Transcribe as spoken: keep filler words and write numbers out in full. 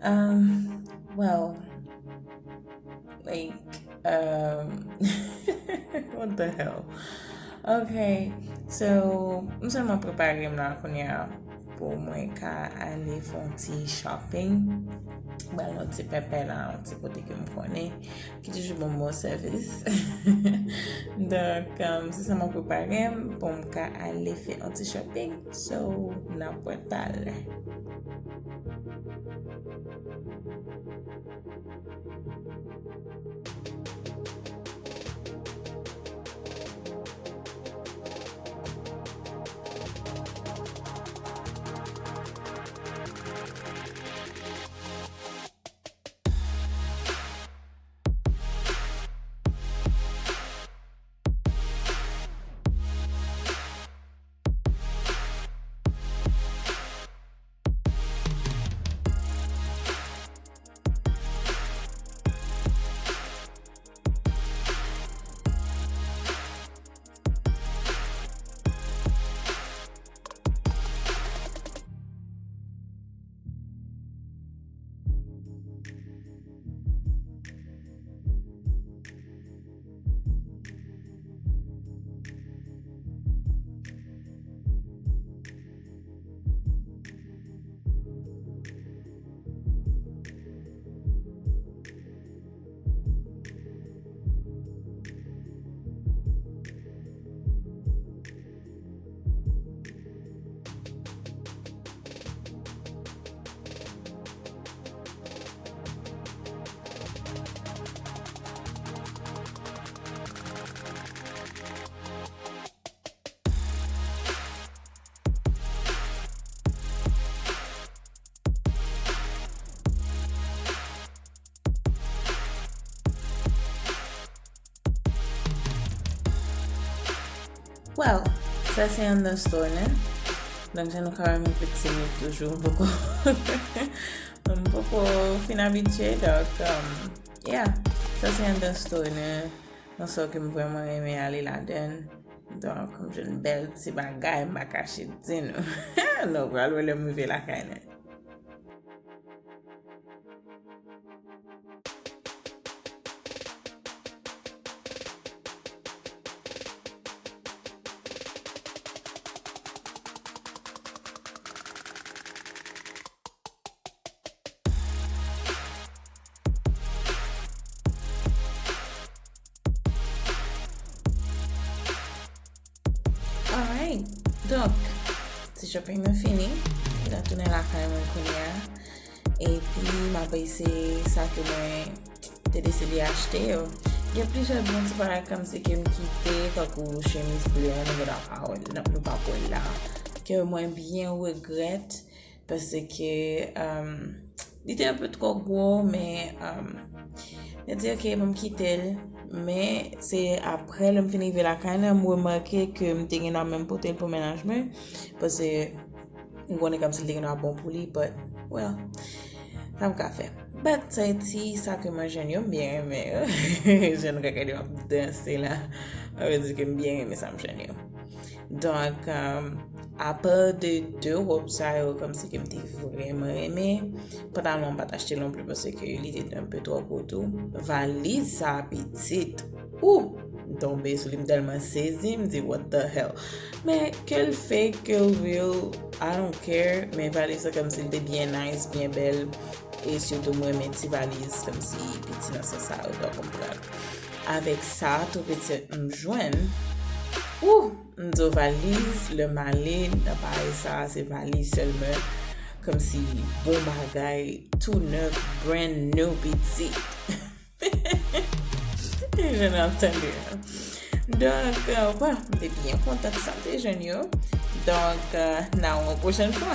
Um, well, like, um, what the hell? Ok, so, m sèlman prepare m la kounye a pou mwen ka ale fè yon ti shopping. Mwen al yon ti pèpè la, yon ti kote ke m konnen, ki toujou ban m bon sèvis. Donk, um, se sa m ap prepare m pou m ka ale fè yon ti shopping. So, n ap wè talè. Well, sa se anndan store nan. Donk, jan nou ka wè, m enpe timid toujou. M poko, m poko fin abitye. Donk, um, yeah, sa se anndan store nan. Nan sa ke m vrèman renmen ale ladann. Donk, m jwenn bèl ti bagay, m pa kache di nou. Nou pral wè lè m rive lakay nan. Alright. Donk, ti shopping nan fini. M ap tounen lakay mwen kounye a. Epi, m ap eseye sa ke mwen te deside achte yo. Gen plizyè bon ti bagay kòmsi ke m kite, tankou chemiz ble a, nou pa wè l, nou pa wè l la. Ke mwen byen regrèt. Paske, um, li te yon pe twò gwo, men, um, mwen di, "Ok, bon, m kite l." Men se apre, lè m fin rive lakay la, m remake ke m te gen dwa menm pote l pou mennaj mwen. Paske m konnen kòmsi li te gen dwa bon pou li, but, well, sa m ka fè. But, sa e ti sa ke mwen jwenn yo, m byen renmen yo. Jan nou ka gade m ap danse la. Sa vle di ke m byen renmen sa m jwenn yo. Donk, um, apa de de wòb sa yo, kòmsi ke m te vrèman renmen, pantalon an m pa t achte l non plis paske li te yon pe twò gwo tou. Valiz sa a pitit. Ou! M tonbe sou li, m tèlman sezi, m di, "What the hell?" Men, ke l fake, ke l real, I don't care. Men valiz sa kòmsi l te byen nice, byen bèl. E sitou m renmen ti valiz kòmsi piti nan sans sa yo, w konprann. Avèk sa, tou piti m jwenn. Ou! M di w valiz, lè m ale nan parèy sa, se valiz sèlman. Kòmsi bon bagay, tou nèf, brand new, piti. Jan n ap tande a. Donk, euh, wè, m te byen kontan de sa m te jwenn yo. Donk, euh, n a wè yon pwochèn fwa.